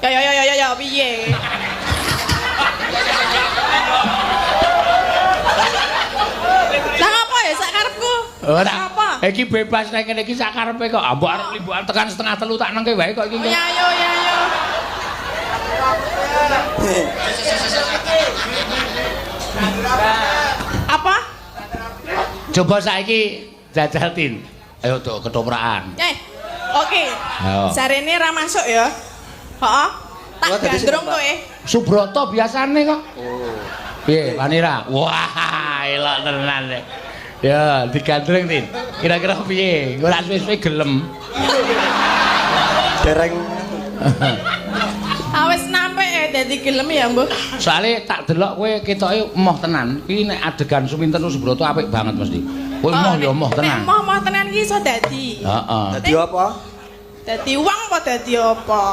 Ya ya ya ya ya piye? Lah ngapa ya sak karepku? Ora. Apa? Iki bebas nek kene iki sak karepe kok. Ah, mbok arep limbukan tekan 2:30 tak nengke wae kok iki. Ya ayo ya ayo. Apa? Coba saiki jajal Tin. Ayo tok ketoprakan. Oke. Ayo. Sarene ra masuk ya. Heeh. Tak gandrung kowe. Subroto biasane kok. Oh. Piye, Panira? Wah, elok tenan. Ya, digandrung Tin. Kira-kira piye? Ora suwe-suwe gelem. Dereng. Awes nampe dadi gelem ya, Mbah. Soale tak delok kowe ketoke emoh tenan. Iki nek adegan Suminten Subroto apik banget mesti. Kowe emoh ya emoh tenan. Nek emoh-emoh tenan iki iso dadi. Heeh. Dadi apa? Dadi wong apa dadi apa?